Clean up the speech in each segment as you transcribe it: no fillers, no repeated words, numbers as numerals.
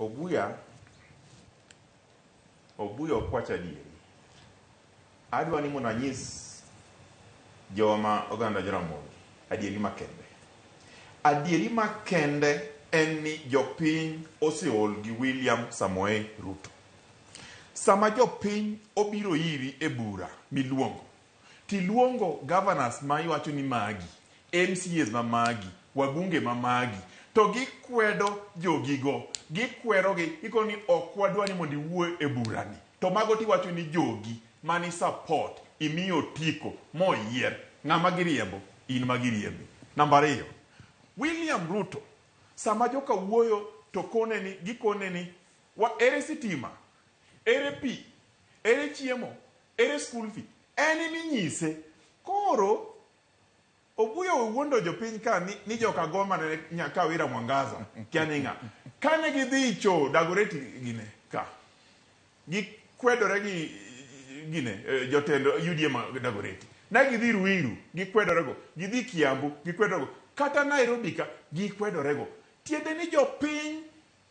Obuya, Obuya ok wach adieri. Adwa ni mondo anyis jowa ma oganda Jaramogi adieri makende. Adieri makende en ni jopiny oseol gi William Samoei Ruto. Sama jopiny obiro iri e bura miluongo, tiluongo governors ma iwacho ni magi, MCAs ma magi, wabunge ma magi, to gikwedo jogigo, gikwerogi, gikono ni ok wadwa ni mondo iwuo e burani. To mago tiwacho ni jogi mani support, imiyo otiko moyier, ng'ama giriembo? In ma giriembi. Namba ariyo, William Ruto sama joka wuoyo to kone ni, gikone ni wa, ere sitima, ere pi, ere chiemo, ere school fee, en eminyise. Koro Obuya owuondo jopiny ka ni, ni joka Goma ne Nyakawira Mwangaza kia ni ng'a. Kane gidhi cho Dagoretti gine ka gikwedore gi gine eh, jotend UDA ma Dagoretti. Ne gidhi Ruiru gikwedorego, gidhi Kiambu gikwedorego, kata Nairobi ka gikwedorego. Tiende ni jopiny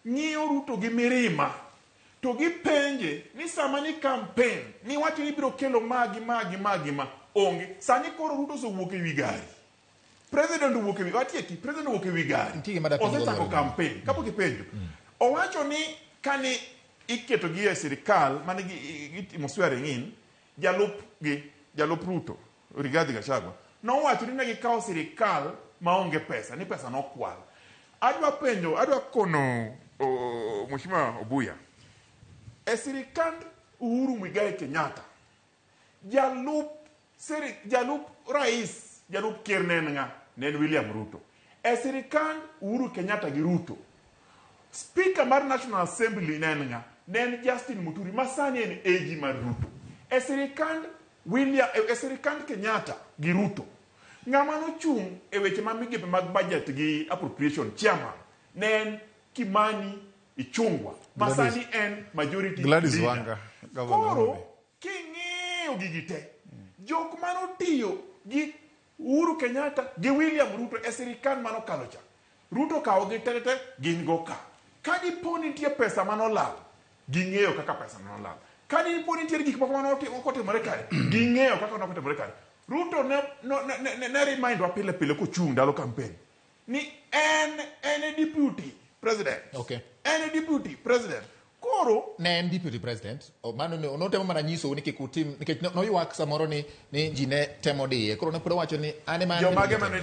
ng'iyo Ruto gi mirima to gipenje ni sama ni campaign niwacho ni ibiro kelo ma gi ma gi ma gi ma onge. Sani koro Ruto osewuok e wi gari. President owuok e wi watieki, president owuok e wi gari. Nitie gima dapenjo Osechako godo. campaign. Kapok ipenjo. Owacho ni kane iketo gi e sirikal mane gitimo swearing in, jalup gi, jalup Ruto, Rigathi Gachagua, nowacho ni ne gikawo sirikal maonge pesa, ni pesa nokwal. Adwa penjo, adwa kono o, Mheshimiwa Obuya, e sirikand Uhuru Muigai Kenyatta, jalup siri, jalup rais, jalup ker ne en ng'a? Ne en William Ruto. E sirikand Uhuru Kenyatta gi Ruto, Speaker mar National Assembly ne en ng'a? Ne en Justin Muturi ma sani en AG mar Ruto. E sirikand William, e sirikand Kenyatta gi Ruto, ng'ama nochung' e weche ma migepe mag budget gi appropriation chairman ne en Kimani Ichung'wa ma Gladys- sani en majority Gladys leader. Wanga, governor Koro Homa Bay. king'iyo gigi te, jok manotiyo gi Uhuru Kenyatta gi William Ruto e sirikal manokalo cha, Ruto kawo gi te te gin go ka. Ka dipo nitie pesa manolal, ging'eyo kaka pesa manolal. Ka dipo nitie gik moko mane ok otimore kare, ging'eyo kaka ne ok otimore kare. Ruto ne, ne, ne, ne remind wa pile pile kochung' ndalo campaign ni en en e deputy president. Okay. En e deputy president. Koro ne en deputy president O, mano ne notemo mana nyisou ni kik utim nikech noywak samoro ni ni ji ne temo diye koro ne pod owacho ni an ema an jomage deputy mane